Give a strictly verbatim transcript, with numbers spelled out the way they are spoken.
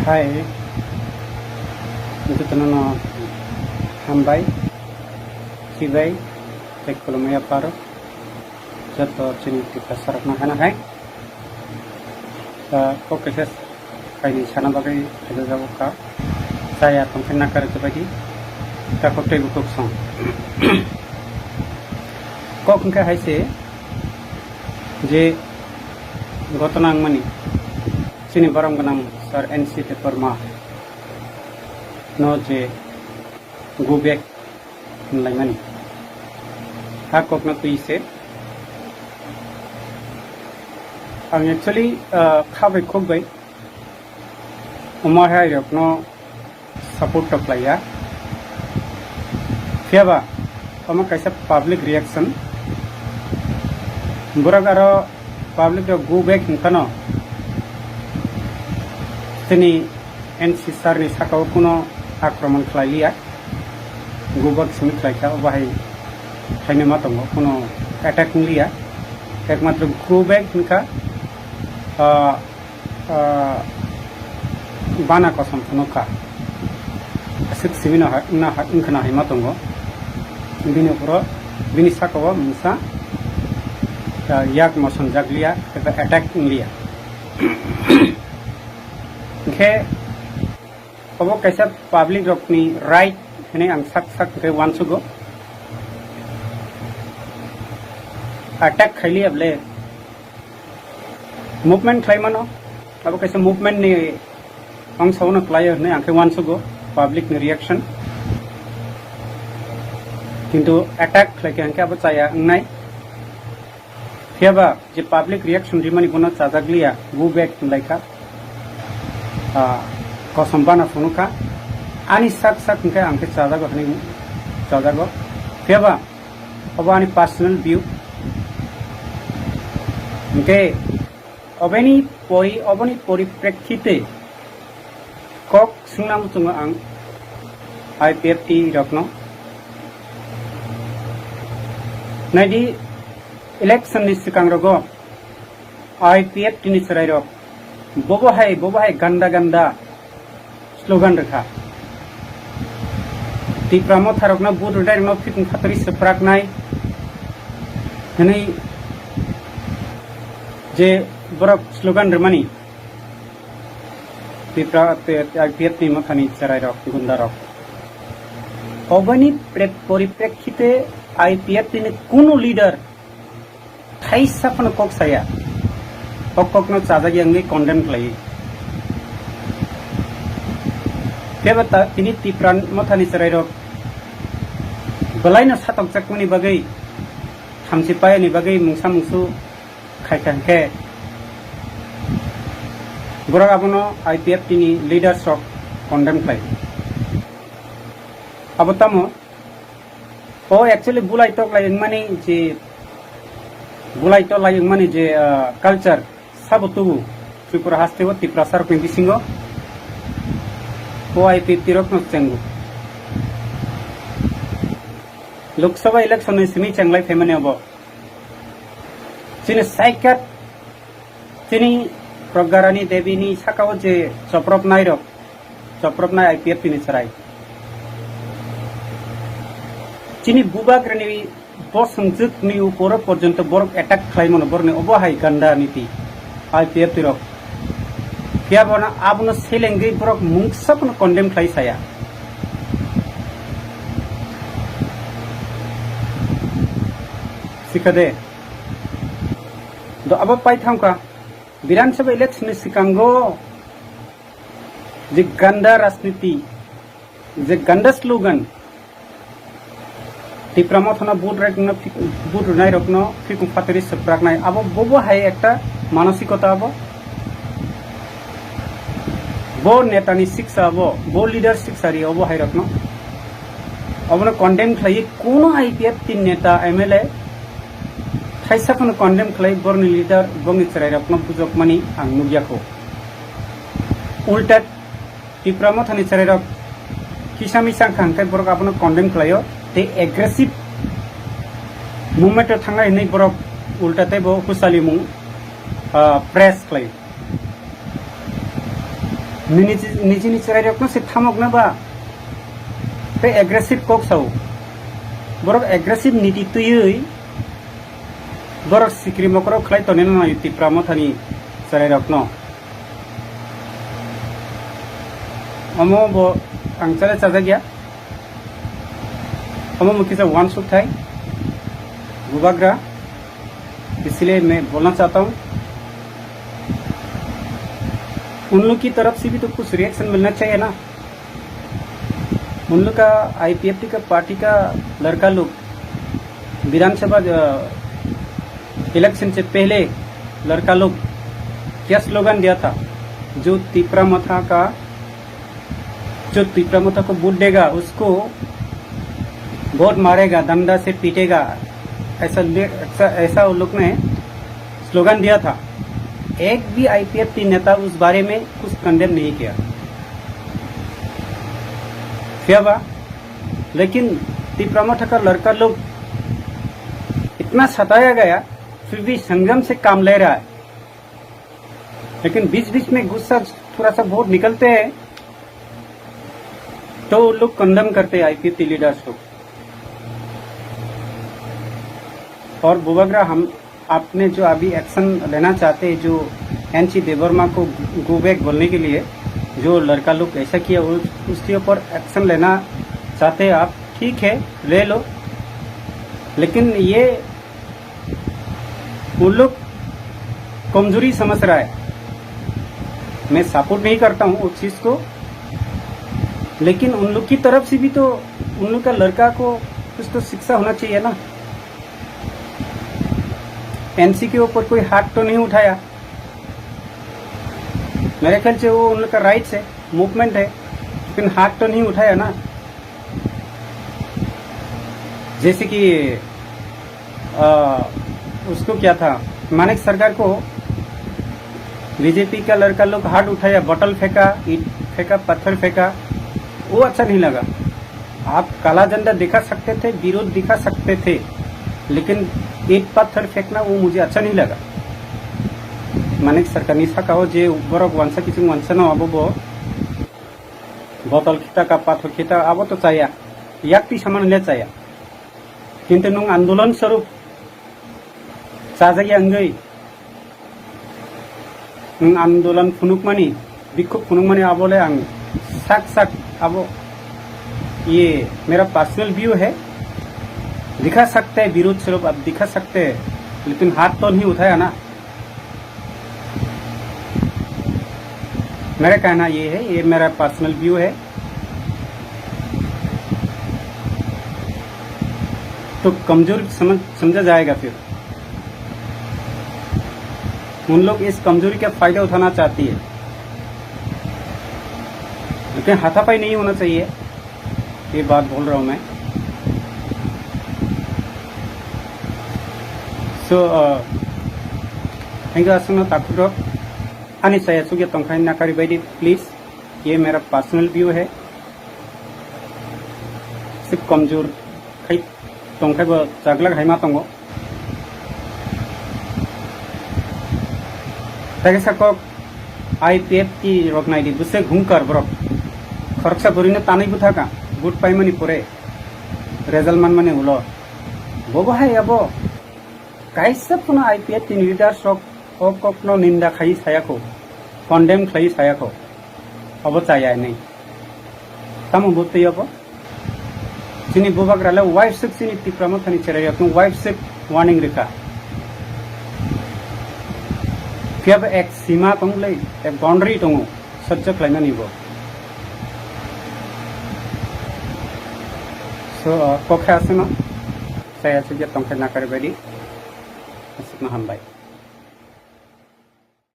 Hai, jotono no hambai, chibai, tei khulumui yapharo, joto chini Tiprasa rokno hana hai. Ta kok kaisa kaini sana bagwi khajajago ka, chaya tongkhe nakar jabadi, ta kok tei bukhuk song. Kok hwnkhe hai se je ghotona wngmani, chini borom gwnang Sir N C Debbarma no je go back hwnlaimani. Ha kokno twi se. Ang actually, ah, kha bai khok bai omo hai rokno support to khlaiya. Phiyaba omo kaisa public reaction. Borok aro public rok go back hinkhano chini N C sir ni saka o kuno akromon khlai liya. Go back simi khlai kha, obo hai khainwi ma tongo, kuno attack wng liya. Ekmatro go back hinkha, ah, ah, bana kosom phunukha. Aswk simi no ha, wngna ha, wngkhwna hai ma tongo. Bini uphuru, bini saka o mungsa, ah, yak mosom jak liya, eba attack wng liya. Hinkhe obo kaisa public rokni right hwnwi ang sak sak hinkhe uansugo. Attack khaili able movement khlai mano, abo kaisa movement ni ongsa uno khlaio hwnwi ang khe uansugo public ni reaction. Kintu attack khlai khe ang khe abo chaya wngnai. Phiyaba je public reaction rimani bono chajak liya, go back hwnlai kha. Ah, kosom bana phunukha. Ani sak sak hinkhe ang khe chajago hwnwi chajago. Phiyaba obo ani personal view. Hinkhe obeni pori-, oboni poriprekhite kok swngna muchungo ang I P F T rokno. Naidi, election ni swkang rogo I P F T ni chwrai rok bobo hai, bobo hai ganda ganda slogan rwkha. Tipra motha rokno vote rwnai rokno phikung phatari swpraknai hwnwi je borok slogan rwmani. Tipra, te, I P F T ni mothani chwrairok, gundarok. Oboni pre-, poriprekhite I P F T ni kunu leader thaisa phano kok saya. O kokno chajak ya wngwi condemn khlai. Kebo ta, tini Tipra mothani chwrairok belaino satokjakmani bagwi, thamchi payani bagwi mungsa mungsu khai kha hwnkhe, borok abono I P F T ni leaders rok condemn khlai. Abo tamo? O actually bulai tok lai wngmani je, bulai tok lai wngmani je, ah, culture sabo tubu Tripura haste o Tiprasa rokni bisingo o I P F T rokno chengo. Lok Sabha election ni simi chenglai phaimani abo. Chini saikat, chini Pragya Rani Devi ni saka o je chopropnai rok, chopropnai I P F T ni chwrai. Chini bubagrani bosongjwk ni uporo porjonto borok attack khlai mano, borokni obo hai ganda niti I P F T rok. Phiya bono abono selengwi borok mungsa phano condemn khlai saya. Sikha de. Do abo pai thangkha, Bidhan Sabha election ni sikango je ganda rajniti, je ganda slogan, Tipra mothano vote rwkno, vote rwnai rokno phikung phatari swpraknai, abo bobo hai ekta manosikota abo. Bo netani siksa abo, bo leader siksa ri obo hai rokno. Obono condemn khlai kuno I P F T neta M L A thaisa phano condemn khlai borni leader bongni chwrai rokno bujokmani ang nukya kho. Ulta Tipra mothani chwrairok kisa misa wngkha hwnkhe borok abono condemn khlaio tei aggressive movement o thangnai hwnwi borok ulta teibo husalimung, ah, press khlaio. Nini, nijini chwrairokno se thamokna ba tei aggressive kok sao. Borok aggressive niti twiwi borok sikri mokorok khlai tonina nai Tipra Mothani chwrairokno. Omo bo ang chale chajakya. Omo mukisa wansuk thai. Bubagra. इसलिए मैं बोलना चाहता हूँ, उन लोग की तरफ से भी तो कुछ रिएक्शन मिलना चाहिए ना। उन लोग का, आईपीएफटी का पार्टी का लड़का लोग विधानसभा, अ, इलेक्शन से पहले लड़का लोग क्या स्लोगन दिया था, जो तिपरा मथा का, जो तिपरा मथा को वोट देगा, उसको बहुत मारेगा, डंडा से पीटेगा, ऐसा ले-, ऐसा, ऐसा उन लोग ने स्लोगन दिया था। एक भी आईपीएफटी नेता उस बारे में कुछ कंडेम नहीं किया। क्या हुआ? लेकिन तिपरा मथा का लड़का लोग इतना सताया गया, फिर भी संयम से काम ले रहा है। लेकिन बीच बीच में गुस्सा थोड़ा सा बहुत निकलते हैं, तो वो लोग कंडेम करते हैं आईपीएफटी लीडर्स को। और बुबाग्रा, हम, आपने जो अभी एक्शन लेना चाहते हैं, जो एनसी देवर्मा को गो बैक बोलने के लिए, जो लड़का लोग ऐसा किया, उस, उसके ऊपर एक्शन लेना चाहते हैं आप, ठीक है, ले लो। लेकिन ये उन लोग कमजोरी समझ रहा है। मैं सपोर्ट नहीं करता हूँ उस चीज को, लेकिन उन लोग की तरफ से भी तो उन लोग का लड़का को कुछ तो शिक्षा होना चाहिए ना। एनसी के ऊपर कोई हाथ तो नहीं उठाया, मेरे ख्याल से वो उन लोग का राइट्स है, मूवमेंट है, लेकिन हाथ तो नहीं उठाया ना। जैसे कि, अ, उसको क्या था, मानिक सरकार को बीजेपी का लड़का लोग हाथ उठाया, बॉटल फेंका, ईंट फेंका, पत्थर फेंका, वो अच्छा नहीं लगा। आप काला झंडा दिखा सकते थे, विरोध दिखा सकते थे, लेकिन ईंट पत्थर फेंकना वो मुझे अच्छा नहीं लगा। Manik Sarkar ni saka o je borok wansa kiching wansa no abo bo botol khita ka pathor khita abo to chaya, yakti saman le chaya, kintu nwng andolon swarup chajak ya wngwi nwng andolon phunukmani, bikhuk phunukmani abo le ang sak sak abo, ye mera personal view hai, dikha sakte birudh swarup ab dikha sakte, lekin haath to nahi uthaya na. मेरा कहना ये है, ये मेरा personal view है। तो कमजोर समझ, समझा जाएगा फिर। उन लोग इस कमजोरी का फायदा उठाना चाहती है, लेकिन हाथापाई नहीं होना चाहिए। ये बात बोल रहा हूँ मैं। So, uh, thank you, aswkno takhuk rok. Ani saya sugya tongkha nakari baidi, please. Ye mera personal view hai. Sip kamjor khai tongkhai bo chaglak hai ma tongo. Tei kaisa kok I P F T rok nai di, bwswk hungkar borok. Khoroksa bwrwino tanwi bwtha ka, vote paimani pore result manmani ulo. Bobo hai abo kaisa phano I P F T ni leaders rok o kokno ninda khai saya kho, condemn khlai saya kho. Abo chaya hinwi. Tamo bo twi abo? Chini bubagra le waiswk chini Tipra Mothani cherai rokno waiswk warning rikha. Phiya bo ek sima tong le, ek boundary tongo, sojjo khlaimani bo. So, uh, kokhe aswkno, saya sugya tongkhe nakari baidi. Aswkno hambai.